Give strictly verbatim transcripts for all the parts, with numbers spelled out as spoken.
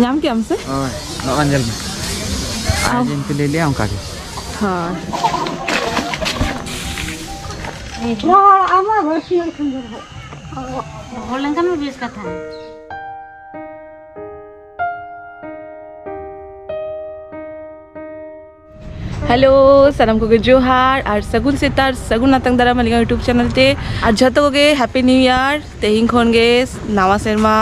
ᱧᱟᱢ ᱠᱮᱜ ᱟᱢ ᱥᱮ? ᱦᱳᱭ, ᱱᱚᱜᱼᱚᱭ ᱧᱮᱞ ᱢᱮ᱾ ᱟᱨ ᱟᱣ᱾ ᱡᱮᱧ ᱯᱮ ᱞᱟᱹᱭ ᱞᱮᱭᱟ ᱚᱱᱠᱟ ᱜᱮ᱾ ᱦᱳᱭ᱾ ᱨᱚᱦᱚᱲ ᱞᱮᱱᱠᱷᱟᱱ ᱢᱟ ᱵᱮᱥ ᱠᱟᱛᱷᱟ᱾ ᱦᱮᱞᱳ, ᱥᱟᱱᱟᱢ ᱠᱚᱜᱮ ᱡᱚᱦᱟᱨ ᱟᱨ ᱥᱟᱹᱜᱩᱱ ᱥᱮᱛᱟᱜ, ᱥᱟᱹᱜᱩᱱ ᱟᱛᱟᱝ ᱫᱟᱨᱟᱢ ᱟᱹᱞᱤᱧᱟᱜ YouTube ᱪᱮᱱᱮᱞ ᱛᱮ᱾ ᱟᱨ ᱡᱷᱚᱛᱚ ᱠᱚᱜᱮ ᱦᱮᱯᱤ ᱱᱤᱭᱩ ᱤᱭᱟᱨ᱾ ᱛᱮᱦᱮᱧ ᱠᱷᱚᱱ ᱜᱮ ᱱᱟᱣᱟ ᱥᱮᱨᱢᱟ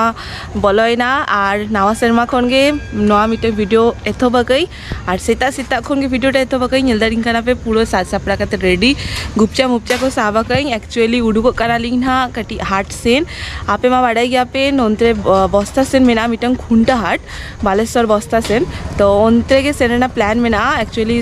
ᱵᱚᱞᱚᱭᱮᱱᱟ ᱟᱨ ᱱᱟᱣᱟ ᱥᱮᱨᱢᱟ ᱠᱷᱚᱱ ᱜᱮ ᱱᱚᱣᱟ ᱢᱤᱫᱴᱮᱱ ᱵᱷᱤᱰᱤᱭᱳ ᱮᱛᱚᱦᱚᱵ ᱟᱠᱟᱹᱧ᱾ ᱟᱨ ᱥᱮᱛᱟᱜ ᱥᱮᱛᱟᱜ ᱠᱷᱚᱱ ᱜᱮ ᱵᱷᱤᱰᱤᱭᱳ ᱴᱟ ᱮᱛᱚᱦᱚᱵ ᱟᱠᱟᱹᱧ᱾ ᱧᱮᱞ ᱫᱟᱲᱮᱧ ᱠᱟᱱᱟ ᱯᱮ, ᱯᱩᱨᱟᱹ ᱥᱟᱡᱽ ᱥᱟᱯᱲᱟᱣ ᱠᱟᱛᱮ ᱨᱮᱰᱤ, ᱜᱩᱯᱪᱟ ᱢᱩᱯᱪᱟ ᱠᱚ ᱥᱟᱵ ᱟᱠᱟᱹᱧ᱾ ᱮᱠᱪᱩᱭᱮᱞᱤ ᱩᱰᱩᱠᱚᱜ ᱠᱟᱱᱟᱞᱤᱧ ᱱᱟᱦᱟᱜ ᱠᱟᱹᱴᱤᱡ ᱦᱟᱴ ᱥᱮᱱ᱾ ᱟᱯᱮ ᱢᱟ ᱵᱟᱲᱟᱭ ᱜᱮᱭᱟᱯᱮ, ᱱᱚᱱᱛᱮ ᱵᱚᱥᱛᱟ ᱥᱮᱱ ᱢᱮᱱᱟᱜᱼᱟ ᱢᱤᱫᱴᱟᱝ ᱠᱷᱩᱱᱴᱟᱹ ᱦᱟᱴ, ᱵᱟᱞᱮᱥᱚᱨ ᱵᱚᱥᱛᱟ ᱥᱮᱱ᱾ ᱛᱚ ᱚᱱᱛᱮ ᱜᱮ ᱥᱮᱱ ᱨᱮᱱᱟᱜ ᱯᱞᱟᱱ ᱢᱮᱱᱟᱜᱼᱟ᱾ ᱮᱠᱪᱩᱭᱮᱞᱤ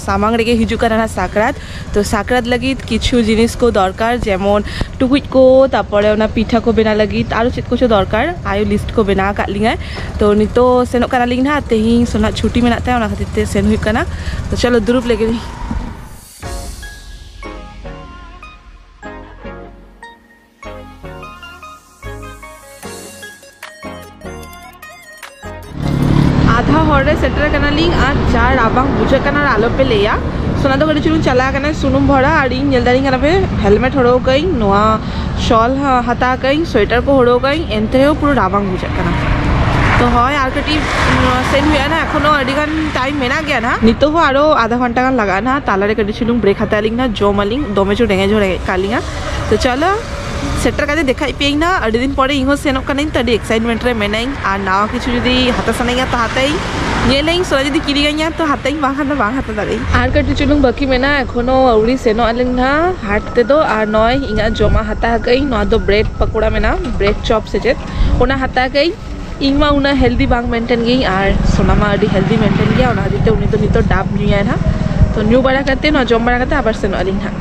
ᱥᱟᱢᱟᱝ ᱨᱮᱜᱮ ᱦᱤᱡᱩᱜ ᱠᱟᱱᱟ ᱱᱟᱜ ᱥᱟᱠᱨᱟᱛ᱾ ᱛᱚ ᱥᱟᱠᱨᱟᱛ ᱞᱟᱹᱜᱤᱫ ᱠᱤᱪᱷᱩ ᱡᱤᱱᱤᱥ ᱠᱚ ᱫᱚᱨᱠᱟᱨ, ᱡᱮᱢᱚᱱ ᱴᱩᱠᱩᱡ ᱠᱚ, ᱛᱟᱨᱯᱚᱨᱮ ᱚᱱᱟ ᱯᱤᱴᱷᱟᱹ ᱠᱚ ᱵᱮᱱᱟᱣ ᱞᱟᱹᱜᱤᱫ ᱟᱨᱚ ᱪᱮᱫ ᱠᱚᱪᱚ ᱫᱚᱨᱠᱟᱨ᱾ ᱟᱭᱳ ᱞᱤᱥᱴ ᱠᱚ ᱵᱮᱱᱟᱣ ᱟᱠᱟᱫ ᱞᱤᱧᱟᱭ᱾ ᱛᱚ ᱱᱤᱛᱚᱜ ᱥᱮᱱᱚᱜ ᱠᱟᱱᱟᱞᱤᱧ ᱱᱟᱦᱟᱜ, ᱛᱮᱦᱮᱧ ᱥᱳᱱᱟᱜ ᱪᱷᱩᱴᱤ ᱢᱮᱱᱟᱜ ᱛᱟᱭᱟ, ᱚᱱᱟ ᱠᱷᱟᱹᱛᱤᱨ ᱛᱮ ᱥᱮᱱ ᱦᱩᱭᱩᱜ ᱠᱟᱱᱟ᱾ ᱛᱚ ᱪᱚᱞᱚ ᱫᱩᱲᱩᱵ ᱞᱮᱜᱮ ᱞᱤᱧ᱾ ᱟᱫᱷᱟ ᱦᱚᱨ ᱨᱮ ᱥᱮᱴᱮᱨ ᱠᱟᱱᱟᱞᱤᱧ ᱟᱨ ᱡᱟ ᱨᱟᱵᱟᱝ ᱵᱩᱡᱷᱟᱹᱜ ᱠᱟᱱᱟ ᱟᱨ ᱟᱞᱚᱯᱮ ᱞᱟᱹᱭᱟ᱾ ᱥᱳᱱᱟ ᱫᱚ ᱠᱟᱹᱴᱤᱡ ᱪᱩᱞᱩᱝ ᱪᱟᱞᱟᱣ ᱠᱟᱱᱟᱭ ᱥᱩᱱᱩᱢ ᱵᱷᱚᱨᱟ, ᱟᱨ ᱤᱧ ᱧᱮᱞ ᱫᱟᱲᱮᱭᱟᱜ ᱠᱟᱱᱟ ᱯᱮ, ᱦᱮᱞᱢᱮᱴ ᱦᱚᱨᱚᱜ ᱟᱠᱟᱫᱟᱹᱧ, ᱱᱚᱣᱟ ᱥᱚᱞ ᱦᱟ-, ᱦᱟᱛᱟᱣ ᱟᱠᱟᱫᱟᱹᱧ, ᱥᱳᱭᱮᱴᱟᱨ ᱠᱚ ᱦᱚᱨᱚᱜ ᱟᱠᱟᱫᱟᱹᱧ, ᱮᱱᱛᱮ ᱨᱮᱦᱚᱸ ᱯᱩᱨᱟᱹ ᱨᱟᱵᱟᱝ ᱵᱩᱡᱷᱟᱹᱜ ᱠᱟᱱᱟ᱾ ᱛᱚ ᱦᱳᱭ, ᱟᱨ ᱠᱟᱹᱴᱤᱡ, ᱩᱸ, ᱥᱮᱱ ᱦᱩᱭᱩᱜᱼᱟ ᱱᱟᱦᱟᱜ, ᱮᱠᱷᱚᱱᱳ ᱟᱹᱰᱤ ᱜᱟᱱ ᱴᱟᱭᱤᱢ ᱢᱮᱱᱟᱜ ᱜᱮᱭᱟ ᱱᱟᱦᱟᱜ, ᱱᱤᱛᱚᱜ ᱦᱚᱸ ᱟᱨᱚ ᱟᱫᱷᱟ ᱜᱷᱚᱱᱴᱟ ᱜᱟᱱ ᱞᱟᱜᱟᱜᱼᱟ ᱱᱟᱦᱟᱜ᱾ ᱛᱟᱞᱟᱨᱮ ᱠᱟᱹᱴᱤᱡ ᱪᱩᱞᱩᱝ ᱵᱨᱮᱠ ᱦᱟᱛᱟᱣ ᱟᱹᱞᱤᱧ ᱱᱟᱦᱟᱜ, ᱡᱚᱢ ᱟᱹᱞᱤᱧ, ᱫᱚᱢᱮ ᱡᱳᱨ ᱨᱮᱸᱜᱮᱡ ᱦᱚᱸ ᱨᱮᱸᱜᱮᱡ ᱟᱠᱟᱫ ᱞᱤᱧᱟ᱾ ᱛᱚ ᱪᱚᱞᱚ, ᱥᱮᱴᱮᱨ ᱠᱟᱛᱮ ᱫᱮᱠᱷᱟᱭ ᱯᱮᱭᱟᱹᱧ ᱱᱟᱦᱟᱜ᱾ ᱟᱹᱰᱤ ᱫᱤᱱ ᱯᱚᱨᱮ ᱤᱧ ᱦᱚᱸ ᱥᱮᱱᱚᱜ ᱠᱟᱹᱱᱟᱹᱧ, ᱛᱚ ᱟᱹᱰᱤ ᱮᱠᱥᱟᱭᱤᱴᱢᱮᱱᱴ ᱨᱮ ᱢᱮᱱᱟᱹᱧ᱾ ᱟᱨ ᱱᱟᱣᱟ ᱠᱤᱪᱷᱩ ᱡᱩᱫᱤ ᱦᱟᱛᱟᱣ ᱥᱟᱱᱟᱧᱟ ᱛᱚ ᱦᱟᱛᱟᱣ ᱤᱧ, ᱧᱮᱞᱟᱹᱧ, ᱥᱳᱱᱟ ᱡᱩᱫᱤ ᱠᱤᱨᱤᱧᱟᱹᱧᱟ ᱛᱚ ᱦᱟᱛᱟᱣ ᱤᱧ, ᱵᱟᱝᱠᱷᱟᱱ ᱫᱚ ᱵᱟᱝ ᱦᱟᱛᱟᱣ ᱫᱟᱲᱮᱭᱟᱜ ᱟᱹᱧ᱾ ᱟᱨ ᱠᱟᱹᱴᱤᱡ ᱪᱩᱞᱩᱝ ᱵᱟᱹᱠᱤ ᱢᱮᱱᱟᱜᱼᱟ, ᱮᱠᱷᱚᱱᱳ ᱟᱹᱣᱨᱤ ᱥᱮᱱᱚᱜ ᱟᱹᱞᱤᱧ ᱱᱟᱦᱟᱜ ᱦᱟᱴ ᱛᱮᱫᱚ᱾ ᱟᱨ ᱱᱚᱜᱼᱚᱭ ᱤᱧᱟᱹᱜ ᱡᱚᱢᱟᱜ ᱦᱟᱛᱟᱣ ᱟᱠᱟᱫ ᱟᱹᱧ, ᱱᱚᱣᱟ ᱫᱚ ᱵᱨᱮᱰ ᱯᱟᱠᱚᱲᱟ ᱢᱮᱱᱟᱜᱼᱟ, ᱵᱨᱮᱰ ᱪᱚᱯ ᱥᱮ ᱪᱮᱫ, ᱚᱱᱟ ᱦᱟᱛᱟᱣ ᱟᱠᱟᱫ ᱟᱹᱧ᱾ ᱤᱧ ᱢᱟ ᱩᱱᱟᱹᱜ ᱦᱮᱞᱫᱤ ᱵᱟᱝ ᱢᱮᱱᱴᱮᱱ ᱜᱤᱭᱟᱹᱧ, ᱟᱨ ᱥᱳᱱᱟ ᱢᱟ ᱟᱹᱰᱤ ᱦᱮᱞᱫᱤ ᱢᱮᱱᱴᱮᱱ ᱜᱮᱭᱟ, ᱚᱱᱟ ᱠᱷᱟᱹᱛᱤᱨ ᱛᱮ ᱩᱱᱤ ᱫᱚ ᱱᱤᱛᱚᱜ ᱰᱟᱵ ᱧᱩᱭᱟᱭ ᱱᱟᱦᱟᱜ᱾ ᱛᱚ ᱧᱩ ᱵᱟᱲᱟ ᱠᱟᱛᱮ, ᱱᱚᱣᱟ ᱡᱚᱢ ᱵᱟᱲᱟ ᱠᱟᱛᱮ ᱟᱵᱟᱨ ᱥᱮᱱᱚᱜ ᱟᱹᱞᱤᱧ ᱱᱟᱦᱟᱜ᱾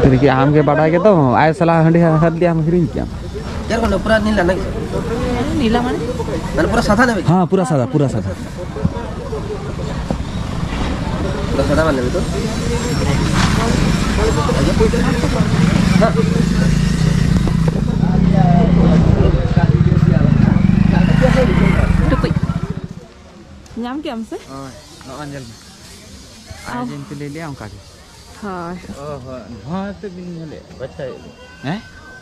ᱟᱢ ᱜᱮ ᱵᱟᱰᱟᱭ ᱜᱮᱛᱚ, ᱟᱭ ᱥᱟᱞᱟ ᱦᱟᱺᱰᱤ ᱦᱟᱹᱨ ᱞᱮᱭᱟᱢ ᱦᱤᱲᱤᱧ ᱠᱮᱜᱼᱟᱢ᱾ ᱪᱮᱫ ᱠᱚ ᱯᱩᱨᱟ ᱱᱤᱞᱟ ᱱᱟᱜ? ᱱᱤᱞᱟ ᱢᱟᱱᱮ? ᱢᱟᱱᱮ ᱯᱩᱨᱟ ᱥᱟᱫᱟ ᱱᱟᱜ? ᱦᱮᱸ, ᱯᱩᱨᱟ ᱥᱟᱫᱟ, ᱯᱩᱨᱟ ᱥᱟᱫᱟ᱾ ᱯᱩᱨᱟ ᱥᱟᱫᱟ ᱢᱟᱱᱮ ᱛᱚ? ᱴᱩᱠᱩᱡ᱾ ᱧᱟᱢ ᱠᱮᱜᱼᱟᱢ ᱥᱮ? ᱦᱳᱭ, ᱱᱚᱜᱼᱚᱭ ᱧᱮᱞ ᱢᱮ᱾ ᱟᱭ ᱟᱢ᱾ ᱡᱮᱢᱛᱤ ᱞᱟᱹᱭ ᱞᱮᱭᱟ ᱚᱱᱠᱟ ᱜᱮ᱾ ᱦᱳᱭ᱾ ᱚ ᱦᱚᱸ, ᱱᱚᱣᱟ ᱛᱮ ᱵᱤᱱ ᱧᱮᱞᱮᱫ, ᱵᱟᱪᱷᱟᱭᱮᱫ ᱵᱤᱱ᱾ ᱦᱮᱸ?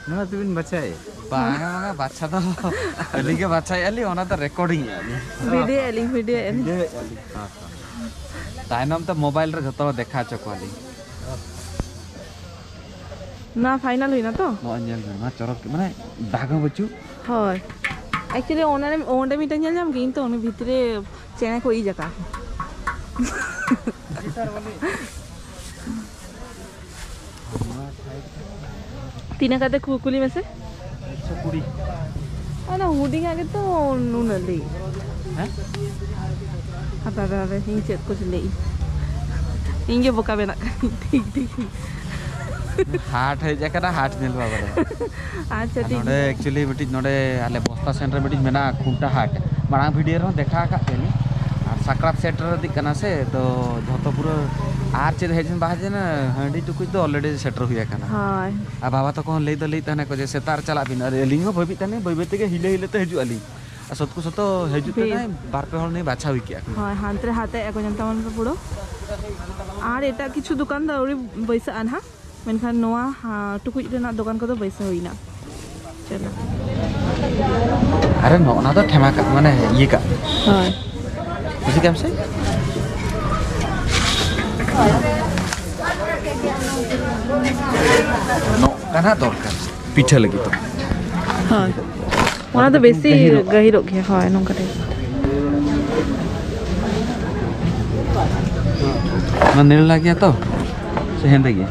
ᱱᱚᱣᱟ ᱛᱮᱵᱤᱱ ᱵᱟᱪᱷᱟᱭᱮᱫ? ᱵᱟᱝᱟ, ᱵᱟᱝᱟ, ᱵᱟᱪᱷᱟ ᱫᱚ ᱟᱹᱞᱤᱧ ᱜᱮ ᱵᱟᱪᱷᱟᱭᱮᱫᱼᱟ ᱞᱤᱧ, ᱚᱱᱟ ᱫᱚ recording ᱮᱫᱼᱟ ᱞᱤᱧ᱾ ᱵᱷᱤᱰᱤᱭᱳ ᱮᱫᱼᱟ ᱞᱤᱧ, ᱵᱷᱤᱰᱤᱭᱳ ᱮᱫᱼᱟ ᱞᱤᱧ᱾ ᱵᱷᱤᱰᱤᱭᱳ ᱮᱫᱼᱟ ᱞᱤᱧ᱾ ᱦᱮᱸ, ᱦᱮᱸ᱾ ᱛᱟᱭᱱᱚᱢ ᱛᱮ ᱢᱳᱵᱟᱭᱤᱞ ᱨᱮ ᱡᱷᱚᱛᱚ ᱦᱚᱲ ᱫᱮᱠᱷᱟᱣ ᱦᱚᱪᱚ ᱠᱚᱣᱟ ᱞᱤᱧ᱾ ᱱᱚᱣᱟ final ᱦᱩᱭᱱᱟ ᱛᱚ? ᱱᱚᱜᱼᱚᱭ ᱧᱮᱞ ᱢᱮ, ᱱᱚᱣᱟ ᱪᱚᱨᱚᱠ ᱜᱮ, ᱢᱟᱱᱮ ᱫᱟᱜᱽ ᱦᱚᱸ ᱵᱟᱹᱪᱩᱜ᱾ ᱦᱳᱭ᱾ Actually, ᱚᱱᱟ ᱨᱮ, ᱚᱸᱰᱮ ᱢᱤᱫᱴᱮᱱ ᱧᱮᱞ ᱧᱟᱢ ᱠᱮᱫ, ᱤᱧ ᱛᱚ ᱚᱱᱟ ᱵᱷᱤᱛᱨᱤ ᱨᱮ ᱪᱮᱬᱮ ᱠᱚ ᱤᱡ ᱟᱠᱟᱫ᱾ ᱛᱤᱱᱟᱹᱜ ᱠᱟᱛᱮ ᱠᱩ-, ᱠᱩᱞᱤ ᱢᱮᱥᱮ? ᱮᱠᱥᱚ ᱠᱩᱲᱤ᱾ ᱚᱱᱟ ᱦᱩᱰᱤᱧᱟᱜ ᱜᱮᱛᱚ ᱱᱩᱱᱟᱹᱜ ᱞᱟᱹᱭ᱾ ᱦᱮᱸ? ᱦᱟᱯᱮ, ᱦᱟᱯᱮ, ᱦᱟᱯᱮ, ᱤᱧ ᱪᱮᱫ ᱠᱚ ᱞᱟᱹᱭ᱾ ᱤᱧ ᱜᱮ ᱵᱚᱠᱟ ᱵᱮᱱᱟᱜ ᱠᱟᱱᱟᱧ, ᱴᱷᱤᱠ, ᱴᱷᱤᱠ᱾ ᱦᱟᱴ ᱦᱮᱡ ᱟᱠᱟᱱᱟ, ᱦᱟᱴ ᱧᱮᱞ ᱵᱟᱵᱟ ᱫᱚ᱾ ᱟᱪᱪᱷᱟ, ᱟᱨ ᱴᱷᱤᱠ ᱱᱚᱰᱮ ᱜᱮᱭᱟ᱾ Actually ᱢᱤᱫᱴᱤᱡ ᱱᱚᱰᱮ ᱟᱞᱮ ᱵᱚᱥᱛᱟ ᱥᱮᱱ ᱨᱮ ᱢᱤᱫᱴᱤᱡ ᱢᱮᱱᱟᱜᱼᱟ ᱠᱷᱩᱱᱴᱟ ᱦᱟᱴ᱾ ᱢᱟᱲᱟᱝ ᱵᱷᱤᱰᱤᱭᱳ ᱨᱮᱦᱚᱸ ᱫᱮᱠᱷᱟ ᱟᱠᱟᱫ ᱯᱮᱭᱟᱞᱤᱧ᱾ ᱟᱨ ᱥᱟᱠᱨᱟᱛ ᱥᱮᱴᱮᱨ ᱤᱫᱤᱜ ᱠᱟᱱᱟ ᱥᱮ, ᱛᱚ ᱡᱷᱚᱛᱚ ᱯᱩᱨᱟᱹ ᱟᱨ ᱪᱮᱫ ᱦᱮᱡ ᱮᱱ ᱵᱟᱦᱟ ᱡᱮᱱᱟ, ᱦᱟᱺᱰᱤ ᱴᱩᱠᱩᱡ ᱫᱚ already ᱥᱮᱴᱮᱨ ᱦᱩᱭ ᱟᱠᱟᱱᱟ᱾ ᱦᱳᱭ᱾ ᱟᱨ ᱵᱟᱵᱟ ᱛᱟᱠᱚ ᱦᱚᱸ ᱞᱟᱹᱭ ᱫᱚ ᱞᱟᱹᱭᱮᱫ ᱛᱟᱦᱮᱱᱟ ᱠᱚ ᱡᱮ ᱥᱮᱛᱟᱜ ᱨᱮ ᱪᱟᱞᱟᱜ ᱵᱤᱱ, ᱟᱨ ᱟᱹᱞᱤᱧ ᱦᱚᱸ ᱵᱷᱟᱹᱵᱤᱭᱮᱫ ᱛᱟᱦᱮᱱᱟᱞᱤᱧ ᱵᱟᱹᱭ ᱵᱟᱹᱭ ᱛᱮᱜᱮ ᱦᱤᱞᱟᱹ ᱦᱤᱞᱟᱹ ᱛᱮ ᱦᱤᱡᱩᱜ ᱟᱹᱞᱤᱧ᱾ ᱟᱨ ᱥᱚᱛᱠᱩ ᱥᱚᱛᱚ ᱦᱤᱡᱩᱜ ᱵᱮᱥ᱾ ᱛᱮ ᱵᱟᱨ ᱯᱮ ᱦᱚᱲ ᱞᱤᱧ ᱵᱟᱪᱷᱟᱣ ᱠᱮᱜᱼᱟ᱾ ᱦᱳᱭ, ᱦᱟᱱᱛᱮ ᱨᱮ ᱦᱟᱛᱮ ᱟᱹᱜᱩ ᱧᱟᱢ ᱛᱟᱵᱚᱱ ᱯᱮ ᱯᱩᱨᱟᱹ᱾ ᱟᱨ ᱮᱴᱟᱜ ᱠᱤᱪᱷᱩ ᱫᱚᱠᱟᱱ ᱫᱚ ᱟᱹᱣᱨᱤ ᱵᱟᱹᱭᱥᱟᱹᱜᱼᱟ ᱱᱟᱦᱟᱜ, ᱢᱮᱱᱠᱷᱟᱱ ᱱᱚᱣᱟ, ᱦᱟ, ᱴᱩᱠᱩᱡ ᱨᱮᱱᱟᱜ ᱫᱚᱠᱟᱱ ᱠᱚᱫᱚ ᱵᱟᱹᱭᱥᱟᱹᱣ ᱦᱩᱭᱱᱟ᱾ ᱪᱚᱞᱚ᱾ ᱟᱨᱮ, ᱱᱚᱜᱼᱚ ᱱᱟ ᱫᱚ ᱴᱷᱮᱢᱟ ᱠᱟᱜ, ᱢᱟᱱᱮ ᱤᱭᱟᱹ ᱠᱟᱜ᱾ ᱦᱳᱭ᱾ ᱵᱩᱡᱷᱟᱹᱣ ᱠᱮᱜᱼᱟᱢ ᱥᱮ? ᱱᱚᱝᱠᱟᱱᱟᱜ ᱫᱚᱨᱠᱟᱨ ᱯᱤᱴᱷᱟᱹ ᱞᱟᱹᱜᱤᱫ ᱫᱚ᱾ ᱦᱳᱭ᱾ ᱚᱱᱟ ᱫᱚ ᱵᱮᱥᱤ ᱜᱟᱹᱦᱤᱨᱚᱜᱼᱟ᱾ ᱜᱟᱹᱦᱤᱨᱚᱜ ᱜᱮᱭᱟ, ᱦᱳᱭ, ᱱᱚᱝᱠᱟ ᱴᱟᱭᱤᱯ᱾ ᱚᱱᱟ ᱱᱮᱲᱞᱟ ᱜᱮᱭᱟ ᱛᱚ? ᱥᱮ ᱦᱮᱸᱫᱮ ᱜᱮᱭᱟ?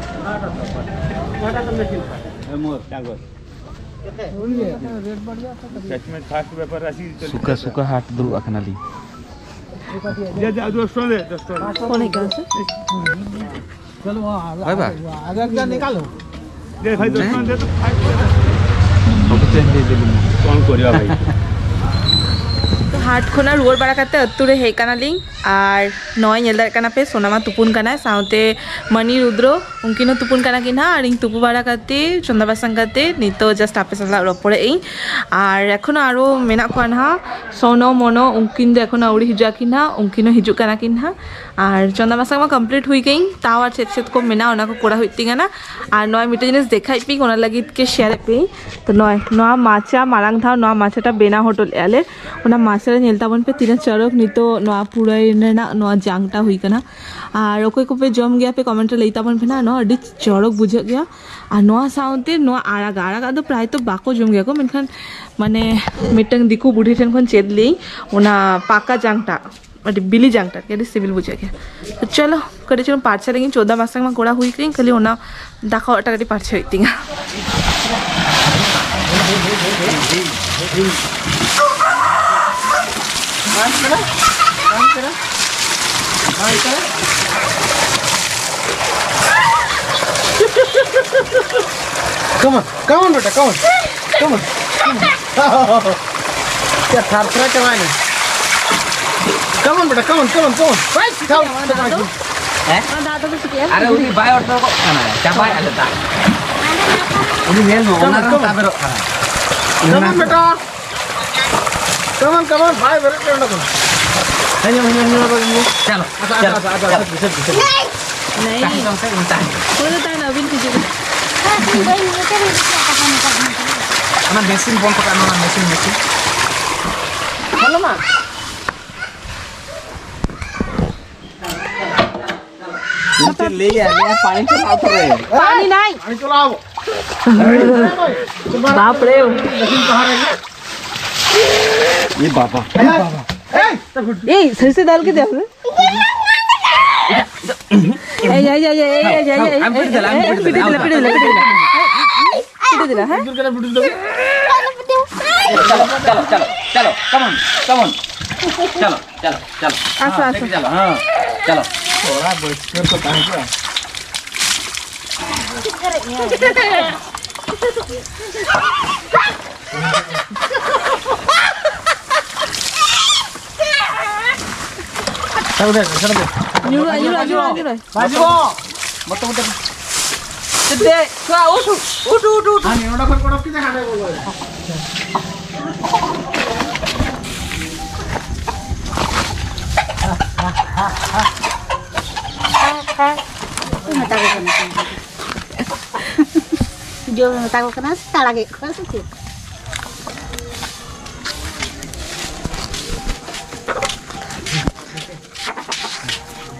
ᱥᱩᱠᱟ, ᱥᱩᱠᱟ ᱦᱟᱴ ᱫᱩᱲᱩᱵ ᱟᱠᱟᱱᱟᱞᱤᱧ᱾ ᱚᱱᱮ ᱜᱟᱱ ᱥᱮ? ᱦᱳᱭ ᱵᱟ? ᱠᱚᱱ ᱠᱚᱨᱤᱭᱟ ᱵᱷᱟᱭ? ᱛᱚ ᱦᱟᱴ ᱠᱷᱚᱱᱟᱜ ᱨᱩᱣᱟᱹᱲ ᱵᱟᱲᱟ ᱠᱟᱛᱮ ᱟᱹᱛᱩ ᱨᱮ ᱦᱮᱡ ᱠᱟᱱᱟᱞᱤᱧ᱾ ᱟᱨ ᱱᱚᱜᱼᱚᱭ ᱧᱮᱞ ᱫᱟᱲᱮᱭᱟᱜ ᱠᱟᱱᱟ ᱯᱮ, ᱥᱳᱱᱟᱢᱟ ᱛᱩᱯᱩᱱ ᱠᱟᱱᱟᱭ, ᱥᱟᱶᱛᱮ ᱢᱟᱹᱱᱤ ᱨᱩᱫᱽᱨᱚ, ᱩᱱᱠᱤᱱ ᱦᱚᱸ ᱛᱩᱯᱩᱱ ᱠᱟᱱᱟ ᱠᱤᱱ ᱦᱟᱸᱜ᱾ ᱟᱨ ᱤᱧ ᱛᱩᱯᱩ ᱵᱟᱲᱟ ᱠᱟᱛᱮ, ᱪᱚᱸᱫᱟ ᱵᱟᱥᱟᱝ ᱠᱟᱛᱮ, ᱱᱤᱛᱚᱜ just ᱟᱯᱮ ᱥᱟᱞᱟᱜ ᱨᱚᱯᱚᱲᱮᱫ ᱟᱹᱧ᱾ ᱟᱨ ᱮᱠᱷᱚᱱᱳ ᱟᱨᱚ ᱢᱮᱱᱟᱜ ᱠᱚᱣᱟ ᱱᱟᱦᱟᱜ, ᱥᱳᱱᱚ ᱢᱚᱱᱚ, ᱩᱱᱠᱤᱱ ᱫᱚ ᱮᱠᱷᱚᱱᱳ ᱟᱹᱣᱨᱤ ᱦᱤᱡᱩᱜ ᱟᱹᱠᱤᱱ ᱦᱟᱸᱜ, ᱩᱱᱠᱤᱱ ᱦᱚᱸ ᱦᱤᱡᱩᱜ ᱠᱟᱱᱟ ᱠᱤᱱ ᱦᱟᱸᱜ᱾ ᱟᱨ ᱪᱚᱸᱫᱟ ᱵᱟᱥᱟᱝ ᱢᱟ complete ᱦᱩᱭ ᱠᱟᱹᱧ, ᱛᱟᱣ ᱟᱨ ᱪᱮᱫ ᱪᱮᱫ ᱠᱚ ᱢᱮᱱᱟᱜᱼᱟ, ᱚᱱᱟ ᱠᱚ ᱠᱚᱨᱟᱣ ᱦᱩᱭᱩᱜ ᱛᱤᱧ ᱠᱟᱱᱟ᱾ ᱟᱨ ᱱᱚᱣᱟ ᱢᱤᱫᱴᱮᱱ ᱡᱤᱱᱤᱥ ᱫᱮᱠᱷᱟᱣᱮᱫ ᱯᱮᱭᱟᱹᱧ, ᱚᱱᱟ ᱞᱟᱹᱜᱤᱫ ᱜᱮ share ᱮᱫ ᱯᱮᱭᱟᱹᱧ᱾ ᱛᱚ ᱱᱚᱜᱼᱚᱭ ᱱᱚᱣᱟ ᱢᱟᱪᱟ, ᱢᱟᱲᱟᱝ ᱫᱷᱟᱣ ᱱᱚᱣᱟ ᱢᱟᱪᱟᱴᱟ ᱵᱮᱱᱟᱣ ᱦᱚᱴᱚ ᱞᱮᱫᱼᱟ ᱞᱮ᱾ ᱚᱱᱟ ᱢᱟᱪᱟ ᱨᱮ ᱧᱮᱞ ᱛᱟᱵᱚᱱ ᱯᱮ, ᱛᱤᱱᱟᱹᱜ ᱪᱚᱨᱚᱠ ᱱᱤᱛᱚᱜ ᱱᱚᱣᱟ ᱯᱩᱨᱟᱹᱭ ᱨᱮᱱᱟᱜ ᱱᱚᱣᱟ ᱡᱟᱝᱴᱟ ᱦᱩᱭ ᱠᱟᱱᱟ᱾ ᱟᱨ ᱚᱠᱚᱭ ᱠᱚᱯᱮ ᱡᱚᱢ ᱜᱮᱭᱟ ᱯᱮ, comment ᱨᱮ ᱞᱟᱹᱭ ᱛᱟᱵᱚᱱ ᱯᱮ ᱱᱟᱜ, ᱱᱚᱣᱟ ᱟᱹᱰᱤ ᱪᱚᱨᱚᱠ ᱵᱩᱡᱷᱟᱹᱜ ᱜᱮᱭᱟ᱾ ᱟᱨ ᱱᱚᱣᱟ ᱥᱟᱶᱛᱮ ᱱᱚᱣᱟ ᱟᱲᱟᱜ, ᱟᱲᱟᱜᱟᱜ ᱫᱚ ᱯᱨᱟᱭ ᱛᱚ ᱵᱟᱠᱚ ᱡᱚᱢ ᱜᱮᱭᱟ ᱠᱚ, ᱢᱮᱱᱠᱷᱟᱱ ᱢᱟᱱᱮ ᱢᱤᱫᱴᱟᱝ ᱫᱤᱠᱩ ᱵᱩᱰᱷᱤ ᱴᱷᱮᱱ ᱠᱷᱚᱱ ᱪᱮᱫ ᱞᱤᱧ, ᱚᱱᱟ ᱯᱟᱠᱟ ᱡᱟᱝᱴᱟ, ᱟᱹᱰᱤ ᱵᱤᱞᱤ ᱡᱟᱝᱴᱟ ᱟᱹᱰᱤ ᱥᱤᱵᱤᱞ ᱵᱩᱡᱷᱟᱹᱜ ᱜᱮᱭᱟ᱾ ᱛᱚ ᱪᱚᱞᱚ, ᱠᱟᱹᱴᱤᱡ ᱪᱩᱞᱩᱝ ᱯᱟᱨᱪᱟ ᱞᱟᱹᱜᱤᱫ ᱪᱚᱸᱫᱟ ᱵᱟᱥᱟᱝ ᱢᱟ ᱠᱚᱨᱟᱣ ᱦᱩᱭ ᱠᱟᱹᱧ, ᱠᱷᱟᱹᱞᱤ ᱚᱱᱟ ᱫᱟᱠᱟ ᱚᱲᱟᱜ ᱴᱟ ᱠᱟᱹᱴᱤᱡ ᱯᱟᱨᱪᱟ ᱦᱩᱭᱩᱜ ᱛᱤᱧᱟ᱾ Come on, come on, beta, come on, come on, come on. क्या थरथरा चलाएंगे? Come on, beta, come on, come on, come on. Come, come on. ᱦᱮᱸ? ᱚᱱᱟ ᱫᱟᱜ ᱫᱚ ᱪᱤᱠᱟᱹᱭᱟ? ᱟᱨᱮ, ᱩᱱᱤ ᱵᱟᱭ ᱚᱰᱚᱠᱚᱜ ᱠᱟᱱᱟ, ᱪᱟᱵᱟᱭᱮᱫ ᱞᱮ ᱫᱟᱜ᱾ ᱩᱱᱤ ᱧᱮᱞ ᱢᱮ, ᱚᱱᱟ ᱨᱮᱦᱚᱸ ᱛᱟᱵᱮᱨᱚᱜ ᱠᱟᱱᱟ᱾ Come on, beta. Come on, come on, ᱵᱟᱭ ᱵᱮᱨᱮᱫ ᱠᱟᱱᱟ ᱚᱸᱰᱮ ᱠᱷᱚᱱ᱾ ᱦᱮᱸ, ᱧᱮᱞ ᱢᱮ, ᱧᱮᱞ ᱢᱮ, ᱧᱮᱞ ᱢᱮ, ᱧᱮᱞ ᱢᱮ᱾ ᱪᱚᱞᱚ, ᱟᱪᱪᱷᱟ, ᱪᱚᱞᱚ, ᱟᱪᱪᱷᱟ, ᱟᱪᱪᱷᱟ, ᱪᱚᱞᱚ᱾ ᱟᱪᱪᱷᱟ, ᱟᱪᱪᱷᱟ, ᱟᱪᱪᱷᱟ, ᱟᱪᱪᱷᱟ, ᱟᱪᱪᱷᱟ᱾ ᱛᱟᱦᱮᱸ ᱠᱚᱜ ᱢᱮ, ᱛᱟᱦᱮᱸ ᱠᱚᱜ ᱢᱮ᱾ ᱩᱱᱤ ᱫᱚ ᱛᱟᱦᱮᱱᱟ, ᱟᱹᱵᱤᱱ ᱦᱤᱡᱩᱜ ᱵᱤᱱ᱾ ᱵᱟᱹᱧ ᱢᱮᱛᱟ ᱵᱤᱱ ᱛᱟᱦᱮᱸ ᱠᱟᱛᱷᱟ ᱢᱮᱛᱟ ᱵᱤᱱ ᱛᱟᱦᱮᱸ᱾ ᱚᱱᱟ ᱢᱮᱥᱤᱱ ᱵᱚᱱᱫ ᱠᱟᱜ ᱢᱮ, ᱚᱱᱟ ᱢᱮᱥᱤᱱ, ᱢᱮᱥᱤᱱ᱾ ᱵᱚᱞᱚ ᱢᱟ᱾ ᱢᱤᱫᱴᱮᱱ ᱞᱟᱹᱭᱟ, ᱞᱟᱹᱭᱟ, ᱯᱟᱱᱤ ᱪᱟᱞᱟᱣ ᱛᱚᱨᱮ᱾ पानी नहीं। पानी चलाओ। बाप रे। ये बाबा। ए, सही से डाल के दे हमने। ए, ए, ए, ए, ए, ए, ए, ए, ए, पिट दिला, पिट दिला, पिट दिला। पिट दिला, हाँ? चलो, चलो, चलो, चलो, come on, come on। चलो, चलो, चलो। आसो, हाँ, आसो। लेके चलो, हाँ, चलो। थोड़ा बचकर तो कहाँ गया? ᱧᱩᱨᱩᱜᱼᱟ, ᱧᱩᱨᱩᱜᱼᱟ, ᱧᱩᱨᱩᱜᱼᱟ, ᱧᱩᱨᱩᱜᱼᱟ᱾ ᱵᱟᱹᱡᱩ! ᱵᱚᱛᱚ, ᱵᱚᱛᱚ᱾ ᱫᱮᱡ, ᱪᱷᱩᱣᱟ, ᱩᱴᱷ, ᱩᱴᱷ, ᱩᱴᱷ, ᱩᱴᱷ᱾ ᱦᱟᱱᱮ ᱚᱸᱰᱮ ᱠᱷᱚᱱ ᱚᱰᱚᱠ ᱠᱮᱫᱟ, ᱦᱟᱸᱰᱮ ᱵᱚᱞᱚᱭᱮᱱᱟ᱾ ᱢᱮᱛᱟ ᱠᱚ ᱠᱟᱱᱟ᱾ ᱡᱚᱢ ᱢᱮᱛᱟ ᱠᱚ ᱠᱟᱱᱟ, ᱥᱮ ᱟᱲᱟᱜᱮᱫ ᱠᱚᱣᱟ ᱥᱮ ᱪᱮᱫ?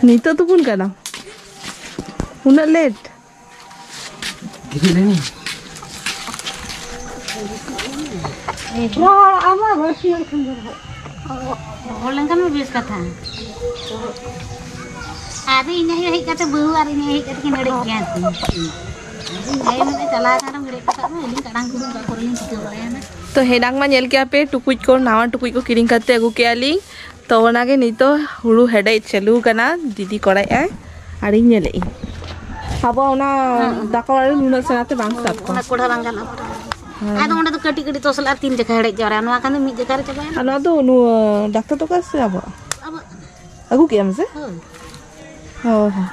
ᱱᱤᱛᱚᱜ ᱛᱩᱯᱩᱱ ᱠᱟᱱᱟ, ᱩᱱᱟᱹᱜ ᱞᱮᱴ? ᱫᱷᱤᱨᱤ ᱞᱮᱱᱤᱧ᱾ ᱨᱚᱦᱚᱲ ᱟᱢᱟ ᱵᱟᱹᱨᱥᱤᱧ ᱠᱷᱚᱱ ᱫᱚ ᱨᱚᱦᱚᱲ᱾ ᱨᱚᱦᱚᱲ ᱞᱮᱱᱠᱷᱟᱱ ᱢᱟ ᱵᱮᱥ ᱠᱟᱛᱷᱟ᱾ ᱟᱫᱚ ᱤᱧ ᱟᱭᱳ ᱦᱮᱡ ᱠᱟᱛᱮ, ᱵᱟᱹᱦᱩ ᱟᱨ ᱤᱧ ᱟᱭᱳ ᱦᱮᱡ ᱠᱟᱛᱮ ᱠᱤᱱ ᱮᱲᱮᱡ ᱜᱮᱭᱟ ᱠᱤᱱ᱾ ᱤᱧ ᱟᱭᱳ ᱢᱮᱱᱮᱫ ᱪᱟᱞᱟᱣ ᱠᱟᱱ ᱨᱮᱦᱚᱸ ᱮᱲᱮᱡ ᱠᱟᱛᱮ ᱢᱟ ᱟᱹᱞᱤᱧ ᱠᱟᱲᱟᱝ ᱠᱩᱲᱩᱝ ᱚᱠᱟ ᱠᱚᱨᱮ ᱞᱤᱧ ᱪᱤᱠᱟᱹ ᱵᱟᱲᱟᱭᱟ ᱱᱟ᱾ ᱛᱚ ᱦᱮᱰᱟᱝ ᱢᱟ ᱧᱮᱞ ᱠᱮᱜᱼᱟ ᱯᱮ, ᱴᱩᱠᱩᱡ ᱠᱚ, ᱱᱟᱣᱟ ᱴᱩᱠᱩᱡ ᱠᱚ ᱠᱤᱨᱤᱧ ᱠᱟᱛᱮ ᱟᱹᱜᱩ ᱠᱮᱜᱼᱟ ᱞᱤᱧ᱾ ᱛᱚ ᱚᱱᱟᱜᱮ ᱱᱤᱛᱚᱜ ᱦᱩᱲᱩ ᱦᱮᱰᱮᱡ ᱪᱟᱹᱞᱩ ᱠᱟᱱᱟ, ᱫᱤᱫᱤ ᱠᱚᱲᱟᱭᱮᱫ ᱟᱭ ᱟᱨ ᱤᱧ ᱧᱮᱞᱮᱫ ᱟᱹᱧ᱾ ᱟᱵᱚ ᱚᱱᱟ ᱫᱟᱠᱟ ᱚᱲᱟᱜ ᱨᱮ ᱱᱩᱱᱟᱹᱜ ᱥᱮᱬᱟ ᱛᱮ ᱵᱟᱝ ᱥᱟᱵ ᱠᱚᱜᱼᱟ᱾ ᱚᱱᱟ ᱠᱚᱲᱦᱟ ᱵᱟᱝ ᱜᱟᱱᱚᱜᱼᱟ᱾ ᱦᱮᱸ᱾ ᱟᱫᱚ ᱚᱸᱰᱮ ᱫᱚ ᱠᱟᱹᱴᱤᱡ ᱠᱟᱹᱴᱤᱡ ᱛᱚᱥᱞᱟ ᱟᱨ ᱛᱤᱱ ᱡᱟᱠᱷᱟ ᱦᱮᱰᱮᱡ ᱡᱟᱣᱨᱟᱜᱼᱟ, ᱱᱚᱣᱟ ᱠᱷᱟᱱ ᱫᱚ ᱢᱤᱫ ᱡᱟᱠᱷᱟ ᱨᱮ ᱪᱟᱵᱟᱭᱮᱱᱟ᱾ ᱟᱨ ᱱᱚᱣᱟ ᱫᱚ ᱱᱩᱭ ᱰᱟᱠᱛᱟᱨ ᱛᱟᱠᱚ ᱥᱮ ᱟᱵᱚᱣᱟᱜ? ᱟᱵᱚᱣᱟᱜ ᱠᱟᱱᱟ᱾ ᱟᱹᱜᱩ ᱠᱮᱜ ᱟᱢ ᱥᱮ? ᱦᱳᱭ᱾ ᱦᱳᱭ, ᱦᱳᱭ᱾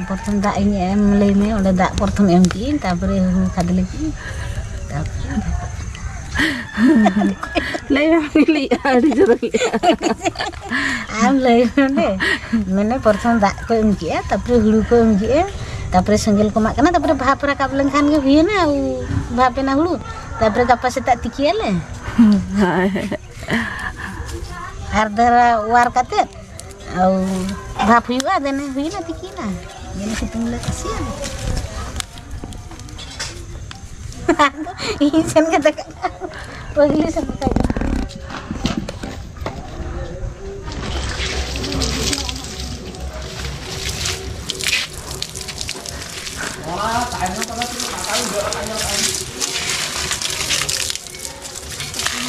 ᱯᱨᱚᱛᱷᱚᱢ ᱫᱟᱜ ᱤᱧ ᱮᱢ ᱞᱟᱹᱭ ᱢᱮ, ᱚᱸᱰᱮ ᱫᱟᱜ ᱯᱨᱚᱛᱷᱚᱢ ᱮᱢ ᱠᱮᱜᱼᱟᱹᱧ, ᱛᱟᱨᱯᱚᱨᱮ ᱦᱩᱲᱩ ᱠᱷᱟᱫᱽᱞᱮ ᱠᱮᱜᱼᱟᱹᱧ, ᱛᱟᱨᱯᱚᱨᱮ ᱞᱟᱹᱭ ᱢᱮ, ᱵᱟᱢ ᱞᱟᱹᱭᱮᱜᱼᱟ, ᱟᱹᱰᱤ ᱡᱳᱨ ᱞᱟᱹᱭᱮᱜᱼᱟ᱾ ᱟᱢ ᱞᱟᱹᱭ ᱢᱮ ᱚᱸᱰᱮ, ᱢᱟᱱᱮ ᱯᱨᱚᱛᱷᱚᱢ ᱫᱟᱜ ᱠᱚ ᱮᱢ ᱠᱮᱜᱼᱟ, ᱛᱟᱨᱯᱚᱨᱮ ᱦᱩᱲᱩ ᱠᱚ ᱮᱢ ᱠᱮᱜᱼᱟ, ᱛᱟᱨᱯᱚᱨᱮ ᱥᱮᱸᱜᱮᱞ ᱠᱚ ᱮᱢᱟᱜ ᱠᱟᱱᱟ, ᱛᱟᱨᱯᱚᱨᱮ ᱵᱷᱟᱯ ᱨᱟᱠᱟᱵ ᱞᱮᱱᱠᱷᱟᱱ ᱜᱮ ᱦᱩᱭᱮᱱᱟ, ᱵᱷᱟᱯ ᱮᱱᱟ ᱦᱩᱲᱩ, ᱛᱟᱨᱯᱚᱨᱮ ᱜᱟᱯᱟ ᱥᱮᱛᱟᱜ ᱛᱤᱠᱤᱭᱟᱞᱮ᱾ ᱦᱳᱭ᱾ ᱟᱨ ᱫᱷᱟᱨᱟ ᱚᱣᱟᱨ ᱠᱟᱛᱮᱫ, ᱟᱨ ᱵᱷᱟᱯ ᱦᱩᱭᱩᱜᱼᱟ, ᱫᱮᱱᱮ ᱦᱩᱭᱱᱟ, ᱛᱤᱠᱤᱱᱟ᱾ ᱫᱮᱱᱮ ᱥᱤᱛᱩᱝ ᱞᱮ ᱛᱟᱥᱮᱭᱟ᱾ ᱟᱫᱚ ᱤᱧ ᱥᱮᱱ ᱠᱟᱛᱮ ᱯᱟᱹᱜᱽᱞᱤ ᱥᱮᱱ ᱠᱟᱛᱮ᱾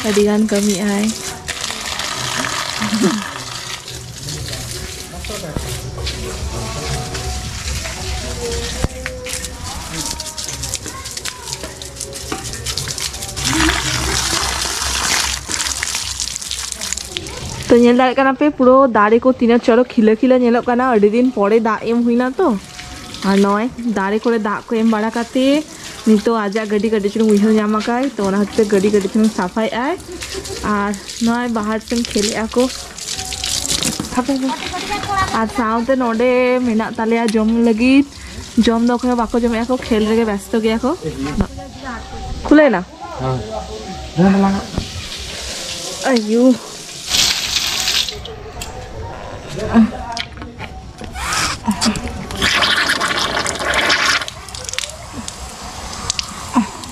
ᱟᱹᱰᱤ ᱜᱟᱱ ᱠᱟᱹᱢᱤ ᱟᱭ᱾ ᱛᱚ, ᱧᱮᱞ ᱫᱟᱲᱮᱭᱟᱜ ᱠᱟᱱᱟ ᱯᱮ, ᱯᱩᱨᱟᱹ ᱫᱟᱨᱮ ᱠᱚ ᱛᱤᱱᱟᱹᱜ ᱪᱚᱨᱚᱠ ᱠᱷᱤᱞᱟᱹ ᱠᱷᱤᱞᱟᱹ ᱧᱮᱞᱚᱜ ᱠᱟᱱᱟ᱾ ᱟᱹᱰᱤ ᱫᱤᱱ ᱯᱚᱨᱮ ᱫᱟᱜ ᱮᱢ ᱦᱩᱭᱱᱟ ᱛᱚ᱾ ᱟᱨ ᱱᱚᱜᱼᱚᱭ ᱫᱟᱨᱮ ᱠᱚᱨᱮ ᱫᱟᱜ ᱠᱚ ᱮᱢ ᱵᱟᱲᱟ ᱠᱟᱛᱮ ᱱᱤᱛᱚᱜ ᱟᱡᱟᱜ ᱜᱟᱹᱰᱤ ᱠᱟᱹᱴᱤᱡ ᱪᱩᱞᱩᱝ ᱩᱭᱦᱟᱹᱨ ᱧᱟᱢ ᱟᱠᱟᱭ, ᱛᱚ ᱚᱱᱟ ᱠᱷᱟᱹᱛᱤᱨ ᱛᱮ ᱜᱟᱹᱰᱤ ᱠᱟᱹᱴᱤᱡ ᱪᱩᱞᱩᱝ ᱥᱟᱯᱷᱟᱭᱮᱫ ᱟᱭ᱾ ᱟᱨ ᱱᱚᱜᱼᱚᱭ ᱵᱟᱦᱟᱨ ᱥᱮᱱ ᱠᱷᱮᱞᱮᱜᱼᱟ ᱠᱚ᱾ ᱟᱨ ᱥᱟᱶᱛᱮ ᱱᱚᱰᱮ ᱢᱮᱱᱟᱜ ᱛᱟᱞᱮᱭᱟ ᱡᱚᱢ ᱞᱟᱹᱜᱤᱫ᱾ ᱡᱚᱢ ᱫᱚ ᱚᱠᱚᱭ ᱦᱚᱸ ᱵᱟᱠᱚ ᱡᱚᱢᱮᱜᱼᱟ ᱠᱚ, ᱠᱷᱮᱞ ᱨᱮᱜᱮ ᱵᱮᱥᱛᱚ ᱜᱮᱭᱟ ᱠᱚ᱾ ᱠᱷᱩᱞᱟᱹᱭᱱᱟ? ᱦᱮᱸ᱾ ᱟᱭᱩ᱾